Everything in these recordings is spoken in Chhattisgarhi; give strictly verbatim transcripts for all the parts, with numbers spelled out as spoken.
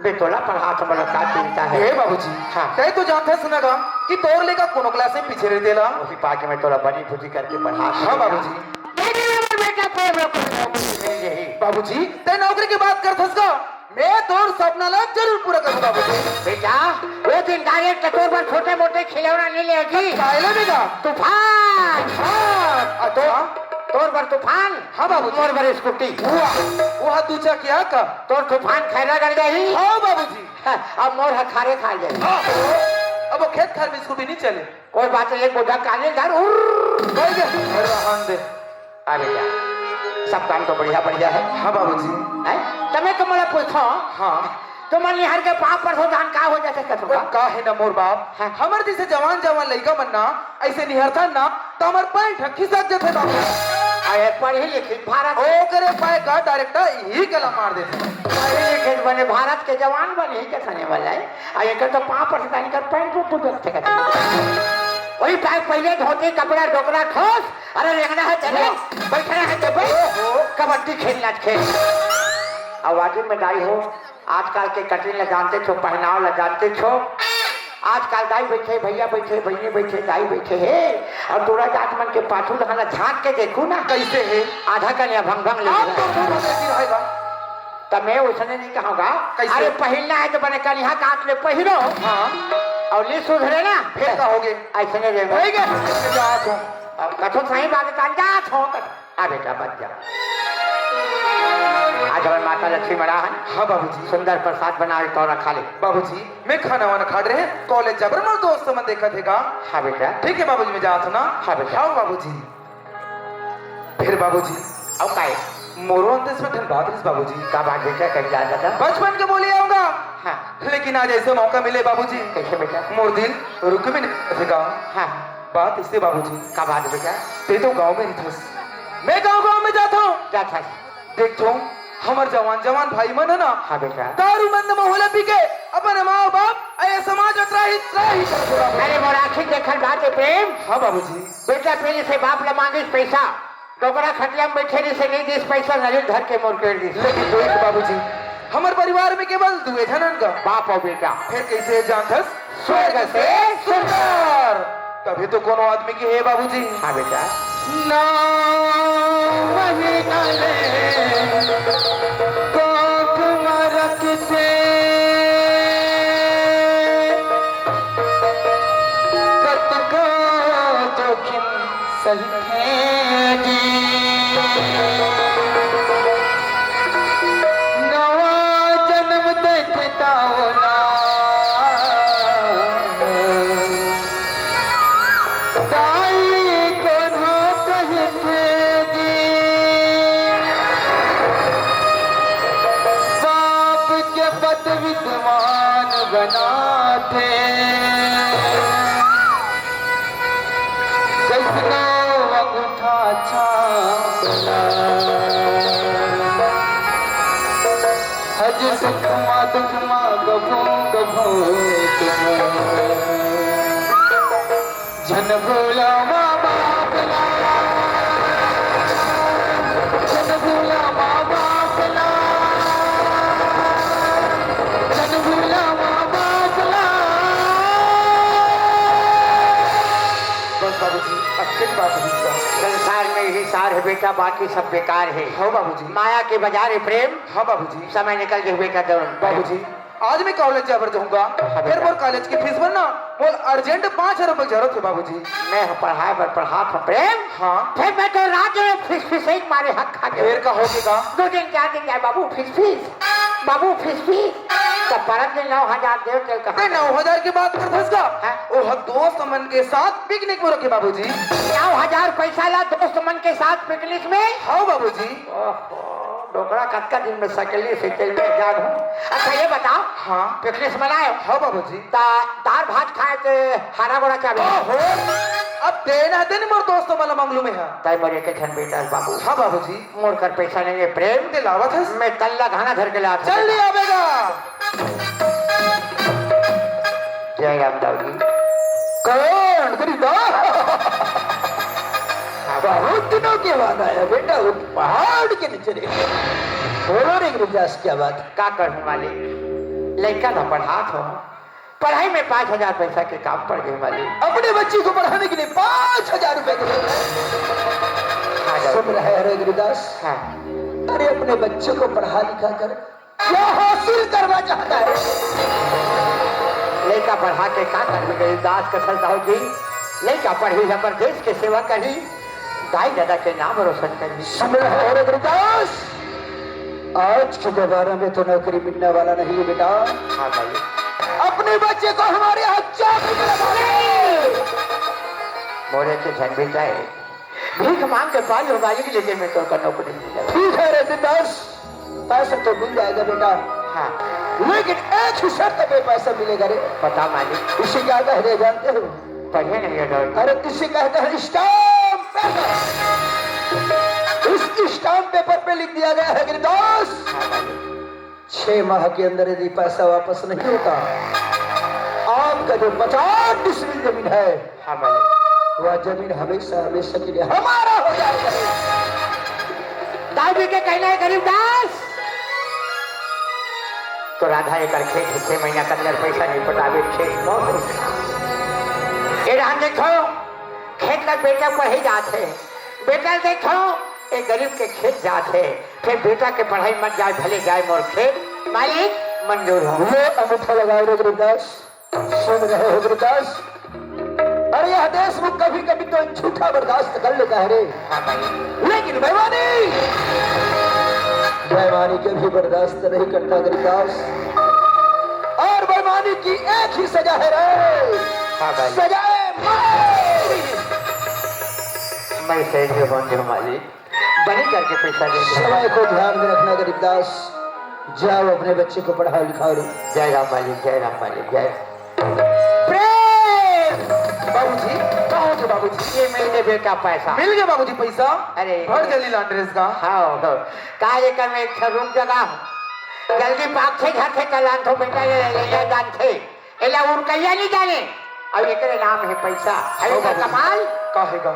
बे तोला पढ़ात हंव, मोला का चिंता हे? हे बाबूजी, हाँ। तैं तो जानथस ना गा कि तोर लइका कोनो class में पीछे रहिथे ला। ओही पाके मैं तोला बनी भुजी करके पढ़ात हंव। हाँ बाबूजी। बेटा, तोर नौकरी मिल जाही। बाबूजी, तैं नौकरी के बात करथस का? मैं तोर सपना ला जरूर पूरा करहूँ बाबूजी। बेटा, वो दिन direct तोर बर छोटे मोटे खिलौना नइ लेगी। काहे ला बेटा? तूफान। हाँ, अच्छा। तोर बर तूफान। हाँ बाबूजी। मोर बर स्कूटी। वाह, वह दू चकिया का। तोर तूफान खैरागढ़ जाही। हाँ बाबूजी। हाँ, अब मोर ह खारे खा जाही। हाँ, अब वो खेत खार में स्कूटी नहीं चले। कोई बात नहीं, एक बोझा काले धर, उर्र। भाई के रहन दे। अरे यार, सब काम तो बढ़िया बढ़िया है। हाँ बाबूजी। हैं? त मैं तो मोला पूछो। हाँ। तुमन निहर के पाँव परसो धान का हो जाथे कथो वो का? का है ना मोर बाप, हाँ। हमर जैसे जवान जवान लइका मन ना ऐसे निहरथन ना, त हमर पैंट ह खिसक जथे बाबू। अरे पढ़ी लिखी भारत। ओकरे पाए का director यही गला मार देथे। पढ़ी लिखी बने भारत के जवान बने ही के खाने वाला है। आ एकर तो पाँव पर से निकर पैंट को पूछ सकते हैं। वही पाए पहले धोती कपड़ा डोकरा ठोस, अरे रेंगना है चले, बैठना है चले, कबड्डी खेलना खेल। अब आगे में दाई हो, आजकल के कटिंग ला जानते छो, पहनाव ला जानते छो। आजकल दाई बैठे, भैया बैठे, बहिनी बैठे, दाई बैठे हे, और तोरा जात मन के पाछू लहन ला झांक के देखू ना। कैसे हे? आधा कनिया भंग भंग ले आप ले। तो मुंह में देखी रहेगा। त मैं ओसने नहीं कहूँगा। कैसे? अरे पहिरना है तो बने कनिहा काट ले पहिरो। हाँ। और नी सुधरे ना। फिर का होगे? ऐसने रे। होई गे। जात हूँ। अब कथो सही बात है, जात हो। आ बेटा, बच जा। आज हमर माता लक्ष्मी मरा है। हाँ बाबूजी। सुंदर प्रसाद बनाए तो रखा ले। बाबूजी, मैं खाना वाना खा रहे हैं, college जबर मोर दोस्त मन देखत हे का? हाँ बेटा। ठीक है बाबूजी, मैं जात हूँ ना। हाँ बेटा। हाँ बाबूजी। फिर बाबूजी। अब काहे? मोरो अंत इसमें ठन बात रहिस बाबूजी। का बात बेटा, कहीं जा दादा? बचपन के बोले आऊंगा। हाँ। लेकिन आज ऐसे मौका मिले बाबूजी। कैसे बेटा? मोर दिल रुक भी नहीं सका। हाँ। बात इससे बाबूजी। का बात बेटा? ते तो गांव में रहिथस। मैं गांव-गांव में जाता हूँ। जाथस। देखथो, हमर जवान-जवान भाई मन हे ना, हाँ बेटा। दारू मंद महुआ पी के अपन माँ बाप अउ ये समाज ल त्राही, त्राही करथे बाबू। अरे मोर आँखी देखल बात हे प्रेम। हाँ बाबूजी। बेटा पहले से बाप ल मांगिस पैसा, डोकरा खटिया में बैठे रहिस, नहीं दिस पैसा, नरियर धर के मोर पेड़ दिस। लेकिन देख बाबूजी, हमर परिवार में केवल दुए झन हन गा। बाप अउ बेटा। फिर कैसे जानथस? स्वर्ग से सुंदर। तभी तो कोनो आदमी के हे बाबूजी। हाँ बेटा। नाव महीना ले कोख म रखते, कतको जोखिम सहिथे जी। नवा जनम देथे त ओला दाई कोन्हा कहिथे जी। बाप के पद विद्वान बनाथे। कइसनो अंगूठा छाप ला। हज सुख मा दुख मा कभू कभू तुम झन भूला माँ बाप ला। झन भूला माँ बाप ला। झन भूला माँ बाप ला। बस बाबूजी, अतके बात हुई बस। संसार में यही सार हे बेटा, बाकी सब बेकार हे। हाँ बाबूजी। माया के बाजार हे प्रेम। हाँ बाबूजी। समय निकल के बेटा दौड़। बाबूजी, आज मैं college जाए बर जाहूँ गा। हाँ फिर बेटा। मोर college के fees बर ना, मोर urgent पाँच हजार रुपये जरूरत हे बाबूजी। मैं ह पढ़ाए बर पढ़ात हँव प्रेम। हाँ। फिर मैं तो रात में फीस फीस एक मारे हक खा गए। फिर का होगे गा? दो दिन चार दिन जाए बाबू फीस फीस, बाबू फीस फीस। त परत दिन नौ हजार देव तेल कहाँ ते गए? नौ हजार के बात करथस का? हाँ। ओ ह दोस्त मन के साथ picnic में रखे बाबूजी। नौ हजार पैसा ला दोस्त मन के साथ picnic में? हाँ बाबूजी। ओहो, डोकरा कतका दिन में सकली से तेल में जान हूँ। अच्छा ये बताओ, हाँ। Picnic मनाए हो? हाँ बाबूजी। त दार भात खाए ते हारा गोड़ा क्या मिला? ओहो, अब देना देनी मोर दोस्त वाला मंगलू में है। ताई मोर एक झन बेटा हे बाबू। हाँ बाबूजी। मोर कर पैसा नहीं हे प्रेम। ते लावत हस? मैं तल्ला घाना धर के लात हँव। चल ले आवेगा। जय राम दाऊ जी। कौन गरीबा? बहुत दिनों के बाद आया बेटा, वो पहाड़ के नीचे रे। बोलो रे गुरुदास, क्या बात? का करूँ मालिक? लइका ला पढ़ात हो, पढ़ाई में पाँच हजार पैसा के काम पड़ गए मालिक। अपने बच्ची को पढ़ाने के लिए पाँच हजार रुपए की जरूरत है। हाँ, जाओ। सुन रहे हैं रे गिरिदास? हाँ। अरे, अपने बच्चे को पढ़ा लिखा कर क्या हासिल करना चाहता है? लइका पढ़ा के का करबे गिरिदास? कसर दाऊ जी, लइका पढ़ी, हमर देश के सेवा करही, दाई ददा के नाम रोशन करही। सुन रहे हो रे गिरिदास, आज के जमाना में तो नौकरी मिलने वाला नहीं है बेटा। हाँ भाई। अपने बच्चे को हमारे यहाँ चाकरी में लगा ले। मोरे के झन बेटा है, भीख मांग के पाल हो मालिक, लेकिन मैं तो का नौकरी नहीं लगा। ठीक है रे गिरिदास, पैसा तो मिल जाएगा बेटा। हाँ। लेकिन एक ही शर्त पे पैसा मिलेगा रे। बता मालिक। इसे क्या कहते हैं जानते हो? पढ़े नहीं है डॉक्टर। अरे, इसे कहते हैं स्टाम्प पेपर। इस स्टाम्प पेपर पे लिख दिया गया है गिरिदास, हाँ मालिक। छह माह के अंदर यदि पैसा वापस नहीं होता, आपका जो पचास डिसमिल जमीन है, हाँ मालिक। वह जमीन हमेशा हमेशा के लिए हमारा हो जाएगा। दाऊ जी के कहना है गरीब दास, तो आधा एकड़ खेत छह महीना के अंदर पैसा नहीं पटावे, खेत मौत हो गया। ए राम देखो, खेत ला बेटा पढ़े जात हे, बेटा देखो, ए गरीब के खेत जात हे, फिर बेटा के पढ़ाई मत जाए, भले जाए मोर खेत, मालिक मंजूर हो। ये अंगूठा लगाओ रे गुरुदास। सुन रहे हो गुरुदास? अरे, यह देशमुख कभी कभी तो झूठा बर्दाश्त कर लेता है रे, लेकिन बेईमानी, बेईमानी कभी बर्दाश्त नहीं करता गुरुदास। और बेईमानी की एक ही सजा है रे, हाँ भाई। सजाए मौत। मैं सही से बंद हूँ मालिक। बनी करके पैसा दे दे। समय को ध्यान में रखना गरीबदास, जाओ अपने बच्चे को पढ़ाओ लिखाओ रे। जय राम मालिक, जय राम मालिक, जय। प्रेम। बाबूजी, कहाँ हो बाबूजी? ये मिल गए बेटा पैसा। मिल गया बाबूजी पैसा? अरे। भर जल्दी लॉन्ड्रेस का। हाँ, हाँ। का ये कर में एक ठो रूम जगह। जल्दी पाँच छह घर से कल आन थो बेटा, ये ले जा जान थे। एला उड़कैया नहीं जाने, अब एकरे नाम है पैसा। अरे ओ का बाबू, कमाल। का है गा?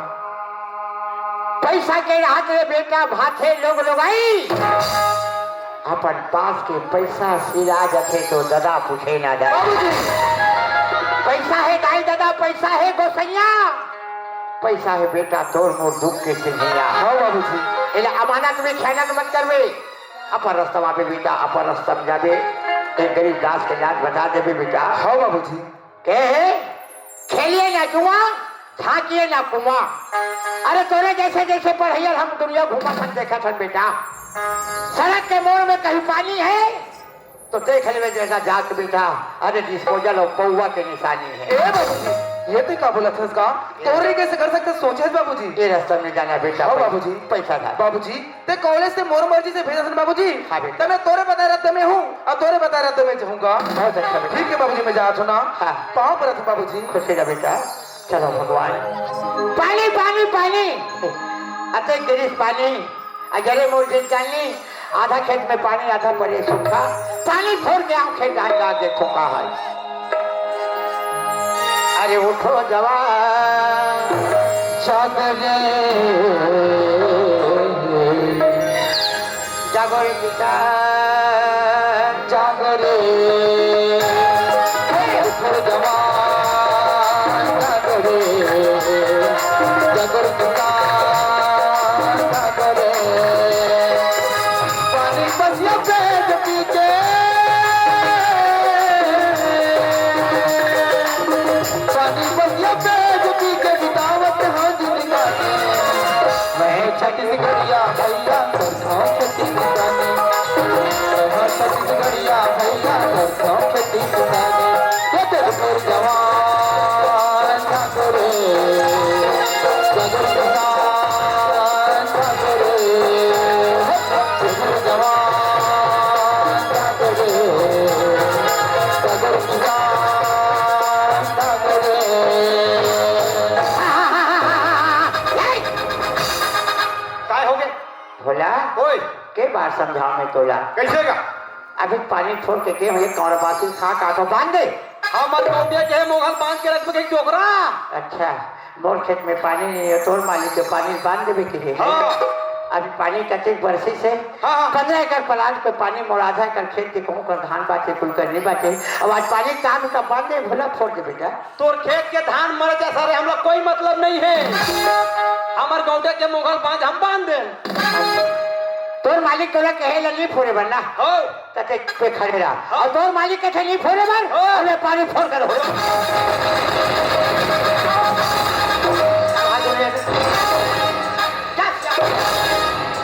पैसा के राहत रे बेटा भाथे लोग लोगाई। अपन पास के पैसा सिरा जथे तो ददा पूछे ना जाए। बाबूजी। पैसा है दाई ददा, पैसा है गोसैया, पैसा है बेटा तोर मोर दुख के सिंहिया। हाँ बाबूजी। एला अमानत में खयानत मत करवे। अपन रस्तवा पे बेटा, अपन रस्ता में जाबे। एक गरीब दास के जात बता देबे बेटा। हाँ बाबूजी। के हे? खेलिए ना जुआ, झांकिए ना कुआं। अरे तोरे जैसे जैसे पढ़ैया हम दुनिया घूमत हन देखत हन बेटा। सड़क के मोड़ में कहीं पानी है तो देख लेवे जैसा जात बेटा। अरे डिस्पोजल और पौवा के निशानी है। ए बाबूजी, ये तो का बोलत हस का? तोरे कैसे कर सकते सोचे हस बाबूजी? ये रास्ता में जाना बेटा, हाँ पैसा, बाबूजी। पैसा था। बाबूजी, ते कॉलेज से मोर मर्जी से भेजा सन बाबूजी। हाँ बेटा। तमे तोरे बता रहा तमे हूँ, और तोरे बता रहा तमे जाऊंगा। बहुत अच्छा बेटा। ठीक है बाबूजी, मैं जात हूँ ना। हाँ। पाँव परत हूँ बाबूजी। खुश रह बेटा। चलो भगवान। पानी, पानी, पानी। अते गिरीश पानी। अजरे मोर जिन जानी। आधा खेत में पानी, आधा पड़े सूखा। पानी फोर के आंखें डाल डाल देखो कहाँ है। अरे उठो जवान, जागो रे, जागो रे किसान, जागो रे। उठो जवान, जागो रे, जागो रे किसान, जागो रे। पानी पसिया पेट पी के, पानी पसिया पेट पी के बितावत हो जिंदगानी। मैं छत्तीसगढ़िया भैया, करता हूँ खेती किसानी। मैं छत्तीसगढ़िया भैया, करता हूँ खेती किसानी। ये तेरे पर जवान ठाकुर, गजब किसान ठाकुर, तेरे पर जवान ठाकुर, गजब किसान ठाकुर। काय हो गए? भोला, ओए। के बार समझाओ मैं तोला? कैसे का? अभी पानी छोड़ के के हुए कौरबासी खा का तो बांध दे। हमर नौतिया के मोगल बांध के रख में कहीं डोकरा। अच्छा, मोर खेत में पानी नहीं है, तोर मालिक के पानी बांध देवे के लिए। हाँ। अभी पानी कतेक बरसिस हे। हाँ, हाँ। पंद्रह एकड़ प्लाट के पानी मोर आधा एकड़ खेत के कहूँ कर धान बाचे, कुल कर नहीं बाचे। अब आज पानी काम का बांध दे, भला फोड़ दे बेटा। तोर खेत के धान मर जा सारे, हमला कोई मतलब नहीं है। हमर गौंडा के मोंघा ल बांध हम बांध दे। तोर मालिक तोला कहे ल नहीं फोड़े बर ना। हो। तते पे खड़े रहा। हाँ। और तोर मालिक कथे नहीं फोड़े बर, हाँ। अबे पानी फोड़ कर हो। आ दुनिया से। क्या, क्या?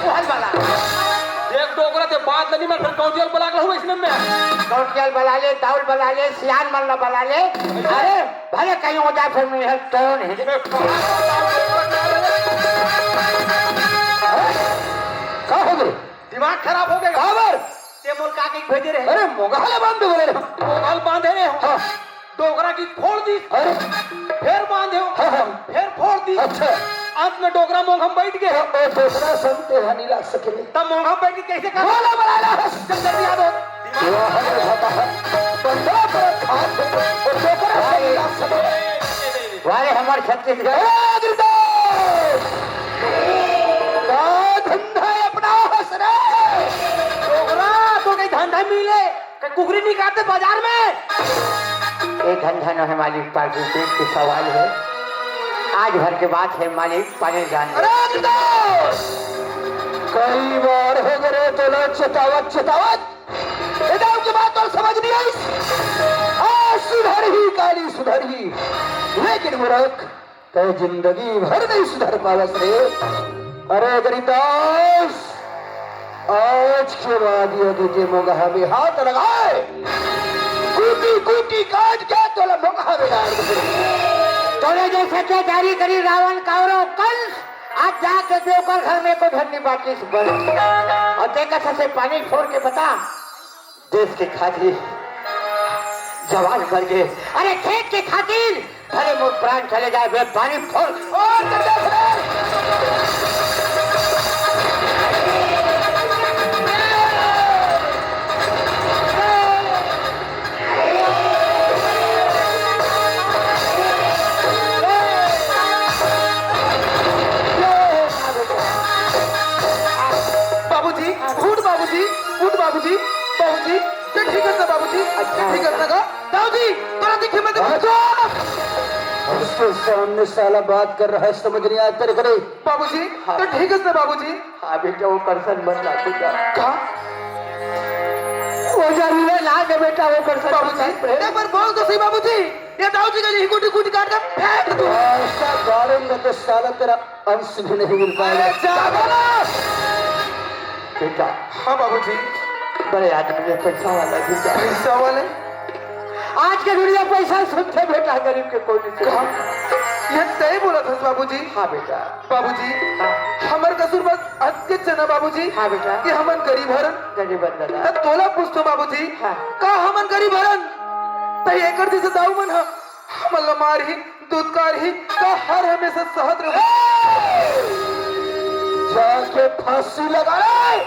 वो हल वाला। देख डोकरा ते बात नहीं, मैं फिर कौटियाल बला के हूँ इसने में। कौटियाल बला ले, दाउल बला ले, सियान मल्ला बला ले। अरे, भले कहीं हो जाए, फिर मैं तो नहीं। मैं कहाँ का हो गए? दिमाग खराब हो गए। काबर? ते मोर का कहीं भेजे रहे? अरे, मोंघा ल बांध दे बोले रहे। मोंघा ल बांधे रहे हो। हाँ। डोकरा की फोड़ दी। अरे। फिर बांधे हो। हाँ, हाँ। फिर फोड़ दी। अच्छा। अंत में डोकरा मोंघा म बैठ गए। हाँ, ओ डोकरा संग ते हनी ला सके नहीं। तब मोंघा म बैठ के कैसे कर? बोला बला ला। चल जल्दी आ दो। वाह रे बाबा। बंदा पर खान दे। ओ डोकरा संग ला सके। वाह रे हमार छत्तीसगढ़। ए, गिरदार! का धंधा है अपना हंस रे? डोकरा, तो कहीं धंधा मिले, कहीं कुकरी निकालते बाजार में। ये धंधा न है मालिक, पार्टी पेट के सवाल है। आज भर के बात है मालिक, पानी जान दे। अरे गिरदार! कई बार हो गए तो लोग चेतावत, चेतावत। ए दाऊ के बात तो समझ नहीं आई। आज सुधरही, काली सुधरही। लेकिन मूर्ख, तै जिंदगी भर नहीं सुधर पावस रे। अरे गरीबदास, आज के बाद यदि ते मोंघा में हाथ लगाए, कूटी कूटी काट के तोला मोंघा में डाल दे। तोरे जैसे के जारी करी रावण, कौरव, कंस, आज जाके देवकर घर में को धरनी बाटी से बन। और देखा से पानी फोड़ के बता, देश के खातिर जवान मर गए। अरे खेत के खातिर भले मोर प्राण चले जाए, मैं पानी फोड़। ओ, बाबूजी, उठ बाबूजी, उठ बाबूजी, बाबूजी, ते ठीक हस ना बाबूजी? अच्छा। ते ठीक हस ना गा? दाऊजी, तोरा दिखे मत। अच्छा। उसके सामने साला बात कर रहा है, समझ नहीं आया तेरे को? नहीं। बाबूजी, हाँ। ते ठीक हस ना बाबूजी? हाँ बेटा, वो करसन मत ला तू जा। का? वो जरूर है, ला दे बेटा, वो करसन मत ला। बाबूजी, एक बार बोल तो सही बाबूजी। ये दाऊजी का यही कूटी कूटी काट के फेंक दूँ। ऐसा गाड़ेंगे तो साला तेरा अंश भी नहीं मिल पाएगा। अरे जा बोलो। बेटा। हाँ बाबूजी। बड़े आदमी है, पैसा वाला है बेटा। पैसा वाले? आज के दुनिया पैसा सुनते बेटा, गरीब के कोई नहीं सुनता। कहा? ये तय बोला था बाबूजी। हाँ बेटा। बाबूजी, हाँ। हमर कसूर बस अतके च ना बाबूजी। हाँ बेटा। कि हमन गरीब हरन। गरीब हरन दादा। त तोला पूछतो बाबूजी। हाँ। का हमन गरीब हरन? त एकर जैसे दाऊ मन ह हमन ला मारही, दुत्कारही, त हर हमेशा सहत रहे। जाके फांसी लगा ले,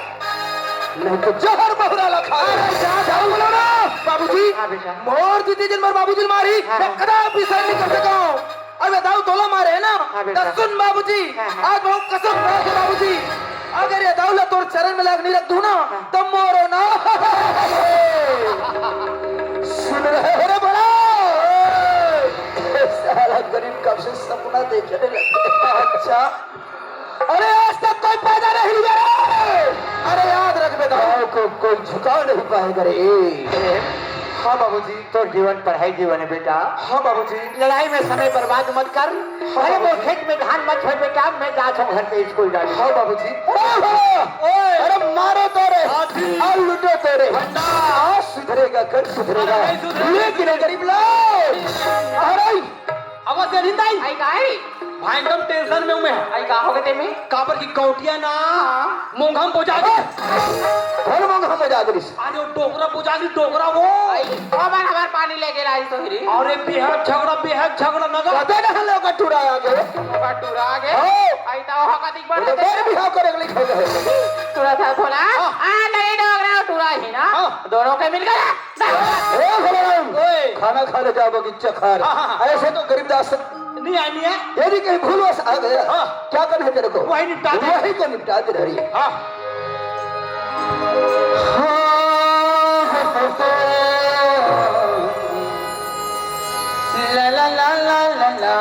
नहीं तो जहर महुरा ला खा ले। अरे जा, जा, बोलो ना। बाबूजी, हाँ बेटा। मोर दीदी जिन मोर बाबूजी मारही, हाँ। मैं कदापि सहन नहीं कर सकूं। अबे दाऊ तोला मारे है ना? हाँ बेटा। त सुन बाबूजी, हाँ, हाँ। आज मैं कसम खा के बाबूजी, अगर ये दाऊ ला तोर चरण में लाग नहीं रख दूं ना, हाँ। त मोरो ना। सुन रहे हो रे बड़ा? साला गरीब कब से सपना देखने लगे। अच्छा। अरे आज तक कोई पैदा नहीं हुआ रे। अरे याद रख बे दाऊ। दाऊ को कोई झुका नहीं पाएगा रे। हाँ बाबूजी। तोर जीवन पढ़ाई जीवन है बेटा। हाँ बाबूजी। लड़ाई में समय बर्बाद मत कर। हाँ भले मोर बाबूजी। खेत में धान मत छोड़ बेटा, मैं जात हूँ घर के स्कूल जाने। हाँ बाबूजी। ओहो! ओए! अरे मारो तो रे, हाथी! और लूटो तो रे। भंडार! आज सुधरेगा, कल सुधरेगा। अरे नहीं सुधरेगा। लेकिन ये गरीब लोग, अरे! आवाज दे निंदाई। आई काई? भाई एकदम टेंशन में हूँ मैं। आई का हो गए ते में? काबर की गौटिया ना, हाँ। मोंघा में बोजा दी। कौन मोंघा में बोजा दी? अरे वो डोकरा बुझा दी, डोकरा वो। आई, ओ बार हमार पानी लेके लाई तो हिरी। अरे बेहद झगड़ा, बेहद झगड़ा नगा। कदे ना लोग टुरा आ गए। ओका टुरा आ गए। हाँ। आई तो ओहा का दिख वो तो बार। फिर भी हाँ करे लिख हो गए। टुरा था बोला। हाँ। आ नहीं डोकरा टुरा ही ना। हाँ। दोनों के मिल गया। हे भगवान, ओए। खाना खा ले जा बगीचा खार। हाँ, हाँ, हाँ। ऐसे तो गरीब दास नहीं आए, नहीं आए। यदि कहीं भूलवश आ गया, हाँ। क्या करना है तेरे को? वही निपटा दे। वही को निपटा दे रही। हाँ। ला ला ला ला ला ला।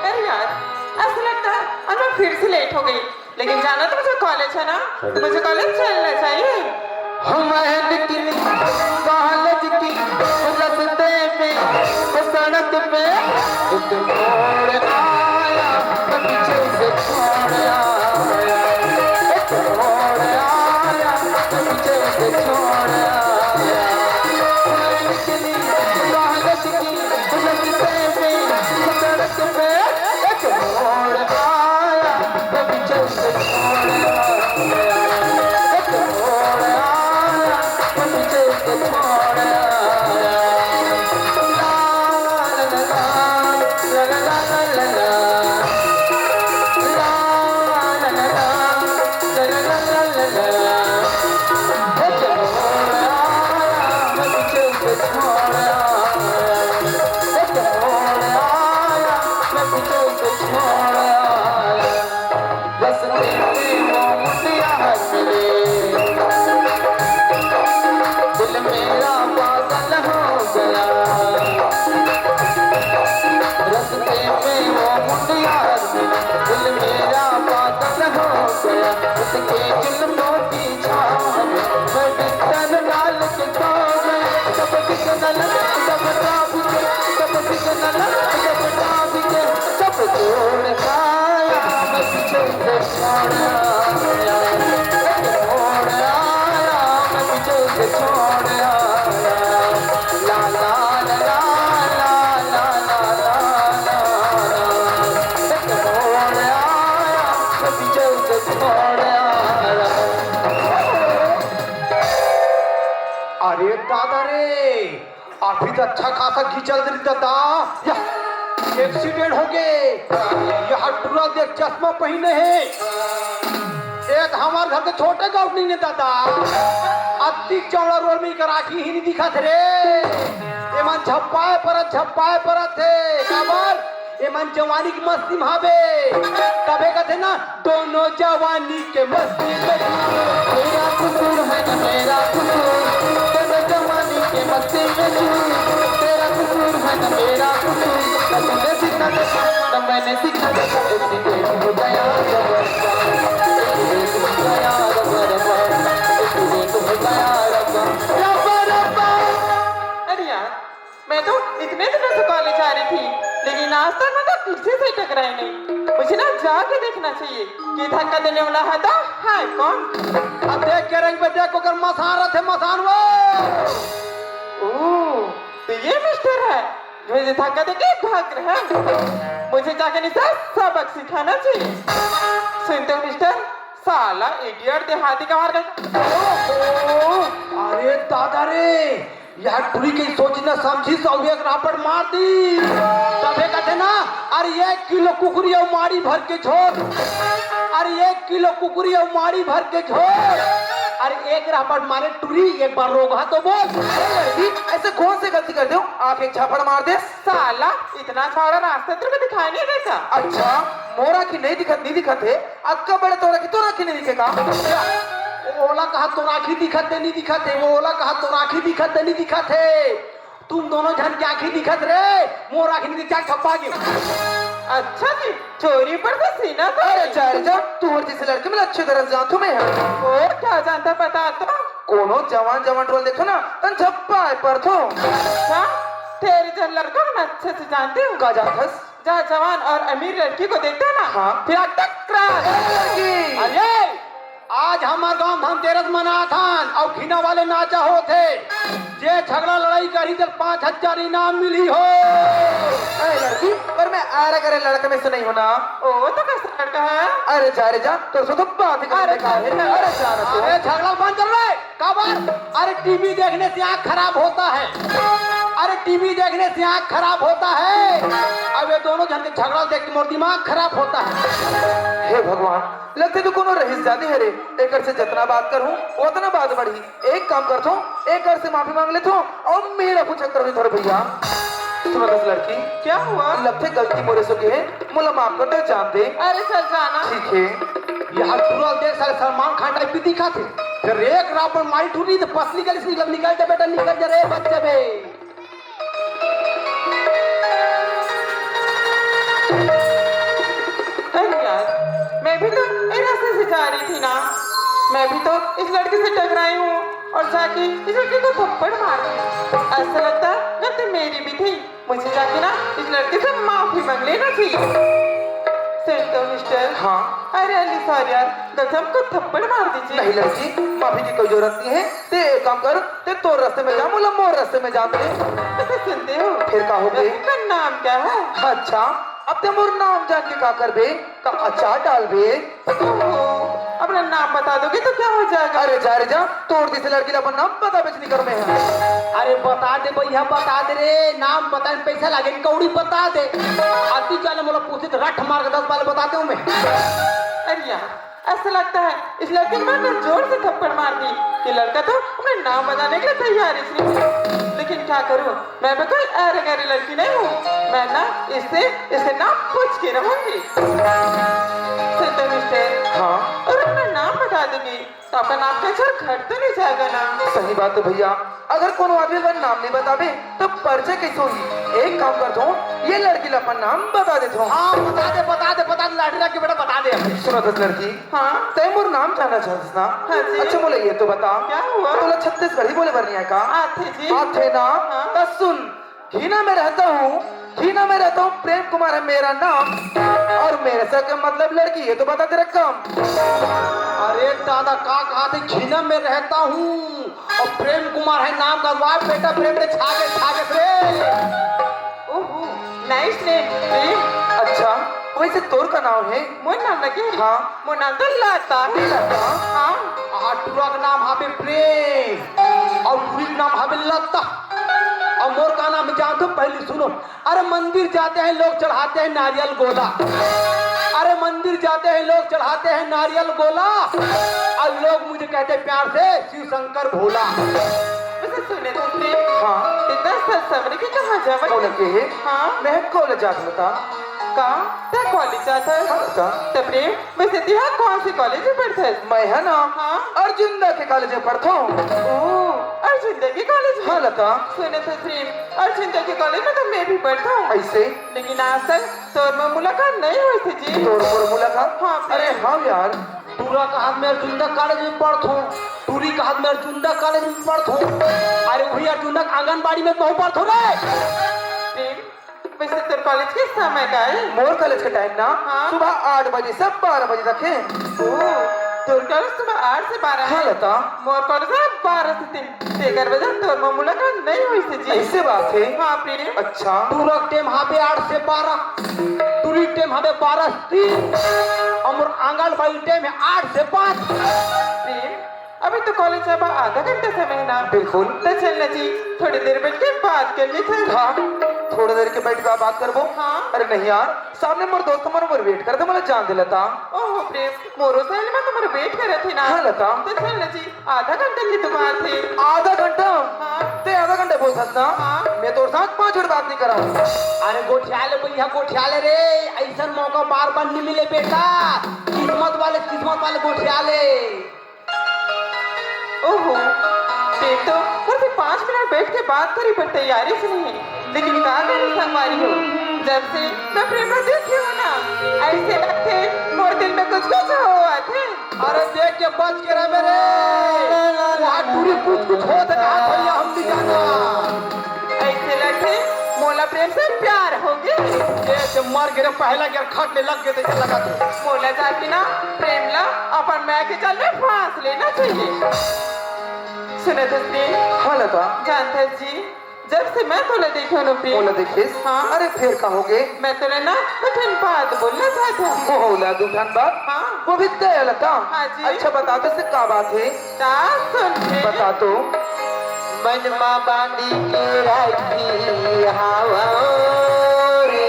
अरे यार, ऐसा लगता है आज मैं फिर से लेट हो गई। लेकिन जाना तो मुझे कॉलेज है ना, तो मुझे कॉलेज चलना चाहिए। हम निकली कॉलेज की, रस्ते में, सड़क पे एक मोड़ आया, मैं पीछे से छोड़ आया। एक मोड़ आया, मैं पीछे से छोड़ आया। हम निकली कॉलेज की, रस्ते में, सड़क पे एक मोड़ आया, मैं पीछे से छोड़ आया। एक मोड़ आया, मैं पीछे से छोड़ आया। ला, ला, ला, ला। ला, ला, ला, ला, ला। ला, ला, ला, ला। रस्ते में वो मुंडिया, दिल मेरा पागल हो गया, उसके जुल्मों की छाँव में मैं बिस्तर डाल के सो गया। सब सिग्नल, सब ट्रैफिक, सब सिग्नल, सब ट्रैफिक, सब छोड़ आया मैं पीछे से, छोड़ आया। एक मोड़ आया मैं पीछे से, छोड़ आया। ला, ला, ला। एक मोड़ आया मैं पीछे से, छोड़ आया। अरे दादा रे, अभी तो अच्छा खासा घिचल रही दादा। या, एक्सीडेंट हो गए। यह टूरा देख, चश्मा पहिने हे। एक हमार घर के छोटे गौटनी ने दादा, अत्ती चौड़ा रोड में एकर आँखी ही नहीं दिखत रे। एमन झप्पाए परत, झप्पाए परत हे। काबर? एमन जवानी की मस्ती में हावे। तभे कथे ना, दोनों जवानी के मस्ती में चूर। तेरा कसूर है ना मेरा कसूर, दोनों जवानी के मस्ती में चूर। तेरा कसूर है ना मेरा कसूर, ना तूने सीखा था, ना मैंने सीखा था। एक दिन एक हो गया रब्बा, एक दिन एक हो गया रब्बा, रब्बा, एक दिन एक हो गया रब्बा, रब्बा, रब्बा। अरे यार, मैं तो इतने दिनों से कॉलेज आ रही थी, लेकिन आज तक मैं तो किसी से टकराई नहीं। मुझे ना जाके देखना चाहिए कि धक्का देने वाला है तो है कौन। अब देख के रंग पे देख, ओकर मसान रथे, मसान वो। ओह, तो ये मिस्टर है जो मुझे धक्का देके भाग रहा है। मुझे जाके इसे सबक सिखाना चाहिए। सुनते हो मिस्टर, साला इडियट देहाती का मार गया। ओह, अरे दादा रे, यार, टूरी के सोची न समझी सौ एक रापट मार दी। तभे कथे ना, अरे एक किलो कुकरी अउ माड़ी भर के झोर, अरे एक किलो कुकरी अउ माड़ी भर के झोर, अरे एक रापट मारे टूरी, एक बार रोगहा तो बोल। अरे लड़की, ऐसे कौन से गलती कर दे हो? आप एक झापड़ मार दे। साला, इतना चौड़ा रास्ता तेरे को दिखाई नहीं देता? अच्छा, मोर आँखी नहीं दिखत, नहीं दिखत हे, अतका बड़े तोर आँखी, तोर आँखी नहीं दिखे का? ओला कहा तोर आँखी दिखत हे, नहीं दिखत हे, वो ओला कहा तोर आँखी दिखत हे, नहीं दिखत हे। तुम दोनों झन के आँखी दिखत रे, मोर आँखी नहीं दिखत, ठप्पा के। अच्छा जी, चोरी पर तो सीना तो अरे जा रे जा, तू हर जैसे लड़के में अच्छे तरह से जानत हूँ मैं। ओ, क्या जानता बता तो? कोनो जवान जवान टूरा ल देखो ना, तन झप्पा आए परथो। अच्छा, तेरे जन लड़कों को मैं अच्छे से जानती हूँ। का जानथस? जहाँ जवान और अमीर लड़की को देखते हैं ना, हाँ। फिर आग तक क्रैश। ए, लड़की। अरे, आज हमार गांव धनतेरस मनात हन अउ घिना वाले नाचा होत हे। जे झगड़ा लड़ाई करही, तेला पाँच हजार इनाम मिलही हो। ए, लड़की, पर मैं आरा करे लड़का में से नहीं हूं ना। ओ, तो कैसा लड़का है? अरे जा रे जा, तोर से तो बात ही करने अरे का है। अरे जा ना तू। अरे झगड़ा बंद कर रे। काबर? अरे टीवी देखने से आंख खराब होता है। अरे टीवी देखने से आंख खराब होता है। अब ये दोनों झन के झगड़ा देख के मोर दिमाग खराब होता है। हे भगवान, लगथे तो कोनो रहिस जानी हरे, एकर से जतना बात करहूं, ओतना बात बढ़ही। एक काम करथों, एकर से माफी मांग लेथों अउ मेरा पूछा करहूं थोरे भैया। सुनो दस लड़की, क्या हुआ? लगथे गलती मोरे से होगे हे, मोला माफ कर दे जान दे। अरे चल जाना। ठीक है। यार टूरा देख साले सलमान खान टाइप के दिखथे। फिर एक राउंड मारी टूरी तो पसली गली से निकल, निकल जा बेटा, निकल जा रे बच्चे बे। अरे यार, मैं भी तो इस रास्ते से जा रही थी ना, मैं भी तो इस लड़के से टकराई हूँ और जाके इस लड़के को थप्पड़ मार दी। ऐसा लगता है गलती मेरी भी थी, मुझे जाके ना इस लड़के से माफी मांग लेना चाहिए। सुन तो मिस्टर। हाँ। अरे अली सॉरी यार, गलती हमको थप्पड़ मार दीजिए। नहीं लड़की, माफी की कोई जरूरत नहीं है। ते एक काम कर, ते तोर रास्ते में जा, मोला मोर रास्ते में जान दे। अच्छा सुनते हो? फिर का हो गए? वैसे का नाम क्या है? अच्छा, अब ते मोर नाम जान के का करबे? का अचार डालबे? ओहो, अपना नाम बता दोगे तो क्या हो जाएगा? अरे जा रे जा, तोर जैसे लड़की ला अपन नाम बताबे च नहीं कर में है। अरे बता दे भैया, बता दे रे, नाम बताए में पैसा लागे, कौड़ी बता दे। अति जाने मोला पूछे तो रट मार के दस बार बता दूं मैं। अरे यार, ऐसा लगता है इस लड़के ने मेरे को जोर से थप्पड़ मार दी। ये लड़का तो अपना नाम बताने के लिए तैयार ही नहीं है। लेकिन क्या करूं, मैं भी कोई ऐरे गैरे लड़की नहीं हूँ। मैं ना इससे, इससे ना पूछ के रहूंगी। सुनते मिस्टर। हाँ। और अपना नाम बता देंगे तो आपका नाम का अक्षर घट तो नहीं जाएगा ना? सही बात है भैया, अगर कोनो आदमी अपन नाम नहीं बताबे तो परिचय कैसे होही? एक काम करथों, ये लड़की ला अपन नाम बता देथों। हाँ बता दे, बता दे, बता दे, लाठी रख के बेटा बता दे। सुनो दस लड़की, हाँ। तैं मोर नाम जानना चाहत हस ना? हाँ जी। अच्छा मोला ये तो बता, क्या हुआ? तोला छत्तीसगढ़ी बोले बर नहीं आय का? आथे जी। आथे ना? हाँ। त सुन, घिना में रहता हूँ, घिना में रहता हूँ, प्रेम कुमार है मेरा नाम, और मेरे से के मतलब लड़की, ये तो बता दे रकम। अरे दादा का कहाथे, घिना में रहता हूँ और प्रेम कुमार है नाम का। वाह बेटा प्रेम रे, छा गे, छा गे रे। ओहो, nice name, प्रेम। अच्छा, वैसे तोर का नाम है? मोर नाम लगे? हाँ। मोर नाम तो लता है। लता? हाँ। आ, टूरा का नाम हाबे प्रेम और टूरी का नाम हाबे लता। और मोर का नाम है, जान तो पहले सुनो। अरे मंदिर जाते हैं लोग, चढ़ाते हैं नारियल गोला। अरे मंदिर जाते हैं लोग, चढ़ाते हैं नारियल गोला। और लोग मुझे कहते हैं प्यार से शिव शंकर भोला। वैसे सुने तो थे। हाँ। इतना सच समझ के कहाँ जावे? कौन के है? हाँ। मैं कौन जात बता? का? तैं कॉलेज जात है? हाँ, बता। तब रे, वैसे तिहा कौन से कॉलेज में पढ़त है? मैं है ना? हाँ। अर्जुंदा के कॉलेज में पढ़त हूँ। ओ, अर्जुंदा के कॉलेज में? हाँ, लता। सुने तो प्रेम, अर्जुंदा के कॉलेज में तो मैं भी पढ़त हूँ। ऐसे? लेकिन आज तक तोर मोर मुलाकात नहीं हुई थी जी। तोर मोर मुलाकात? हाँ, अरे प्रेम। हाँ यार। टूरा कहात मैं अर्जुंदा कॉलेज में पढ़त हूँ, टूरी कहात मैं अर्जुंदा कॉलेज में पढ़त हूँ। अरे वही अर्जुंदा आंगनबाड़ी में तो पढ़त हूँ रे। प्रेम, वैसे तोर कॉलेज के समय का है? मोर कॉलेज के टाइम ना हाँ। सुबह आठ बजे से बारह बजे तक है। ओ, तोर कॉलेज सुबह आठ से बारह हाँ, है? लता। मोर कॉलेज है बारह से तीन। तेकर वजह तोर मोर मुलाकात नहीं हुई से जी। ऐसे बात है? हाँ, प्रेम। अच्छा। टूरा के टाइम हाबे आठ से बारह, टूरी के टाइम हाबे बारह से तीन, और मोर आंगनबाड़ी टाइम है आठ से पाँच। प्रेम, अभी तो कॉलेज अब आधा घंटा समय है ना? बिल्कुल। तो चल ना जी, थोड़ी देर बैठ के बात कर लेते हैं। हाँ, थोड़ी देर के बैठ के बात करबो। हाँ। अरे नहीं यार, सामने मोर दोस्त मन मोर वेट करत हे, मोला जान दे लता। ओहो प्रेम, मोरो सहेली मन तुम्हारे वेट करत हे ना। हाँ लता। तो चल ना जी, आधा घंटा की तो बात है। आधा घंटा? हाँ। ते आधा घंटा बोलत हस ना? हाँ। मैं तोर साथ पाँच मिनट बात नहीं करा। अरे गोठिया ले भैया, गोठिया ले रे, ऐसन मौका बार बार नहीं मिले बेटा। किस्मत वाले, किस्मत वाले गोठिया ले। ओहो, ये तो बस पाँच मिनट बैठ के बात करे बर तैयार ही नहीं है। लेकिन का करूं संगवारी हो, जब से मैं प्रेम में देखी हूँ ना, ऐसे लगथे मोर दिल में कुछ कुछ होवत हे। अरे देख के बच के रह मेरे, वहाँ टूरी कुछ कुछ होत हे, कहा भैया हम नहीं जाना। ऐसे लगथे मोला प्रेम से प्यार हो गे। ये जे मर गे रे, पहला गियर खट ले लग गे, तो ये लगा थे। मोला जाके ना प्रेम ला अपन माया के जाल में फांस लेना चाहिए। सुनत हस प्रेम? हाँ लता। जानत हस जी, जब से मैं तोला देखे हंव ना प्रेम। मोला देखेस? हाँ। अरे फेर का होगे? मैं तोला ना दू ठन बात बोलना चाहत हंव। मोला दू ठन बात? हाँ। वो भी तय लता? हाँ जी। अच्छा बता तो से का बात हे? का सुन के? बता तो। मन मा बांधी के राखी हंव रे।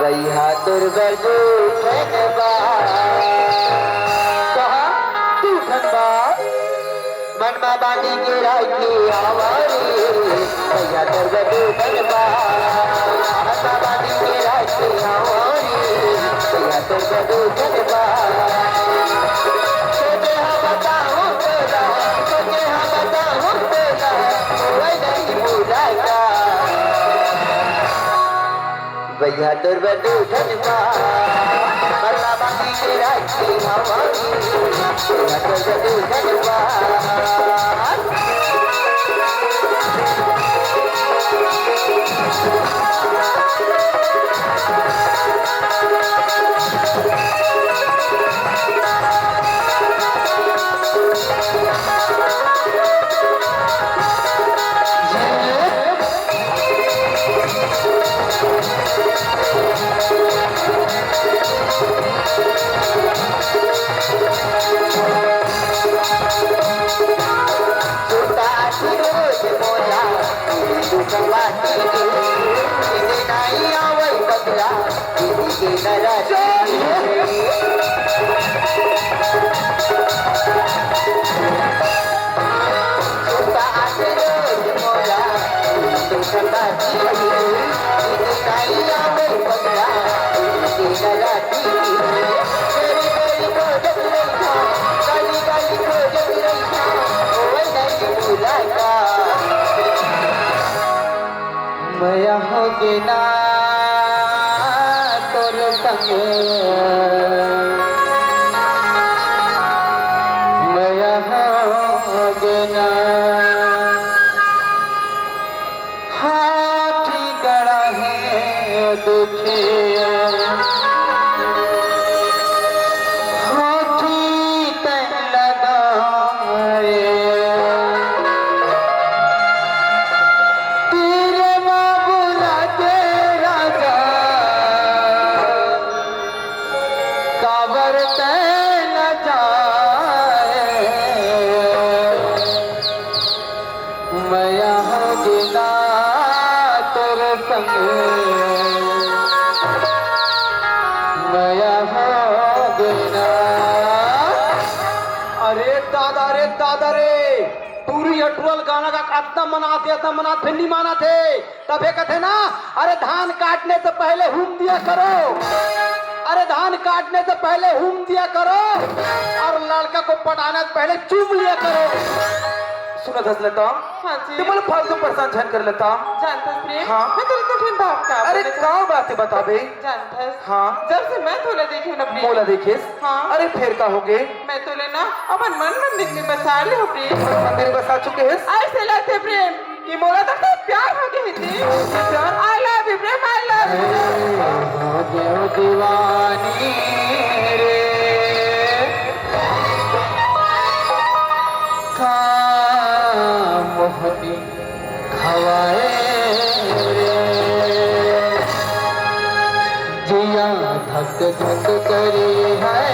बइहा तोर बर दू ठन बात। कहा? दू ठन बात। मन मा बांधी के राखी हंव रे, बइहा तोर बर दू ठन बात। मन मा बांधी के राखी हंव रे, बइहा तोर बर दू ठन बात। सोचे हंव बताहूं तोला, सोचे हंव बताहूं तोला, होवय नहीं बुरा का। बइहा तोर बर दू ठन बात, मन मा बांधी के राखी हंव रे। बइहा तोर बर दू ठन बात। मया होगे ना तोर संग, मया होगे ना। हाथी गड़ा हे दुखिया, हाथी तैं लगाए। तीर मा बुला के राजा, काबर तैं न जाए। मया होगे ना तोर संग, मया होगे ना। अरे दादा रे, दादा रे, टूरी अटुरल गाना गा के अतना मनाथे, अतना मनाथे, फेर नी मानथे। तभे कथे ना, अरे धान काटने से पहले हूम दिया करो, अरे धान काटने से पहले हूम दिया करो, और लड़का को पटाना से पहले चूम लिया करो। सुनत हस लता? हाँ जी। तैं मोला फालतू परेशान झन कर लता। जानत हस प्रेम? हाँ। मैं तोला दू ठन बात का अरे बोले का बात हे बताबे? जानत हस? हाँ। जब से मैं तोला देखे हंव ना प्रेम। मोला देखेस? हाँ। अरे फेर का होगे? मैं तोला ना अपन मन मंदिर में बसा ले हंव प्रेम। मन मंदिर में बसा चुके हस? अइसे लगथे प्रेम कि मोला तो प्यार होगे हे जी। प्यार? I love you Prem, I love you। हो गयो दीवानी रे, का मोहनी खवाए रे। जिया धक धक करे हे,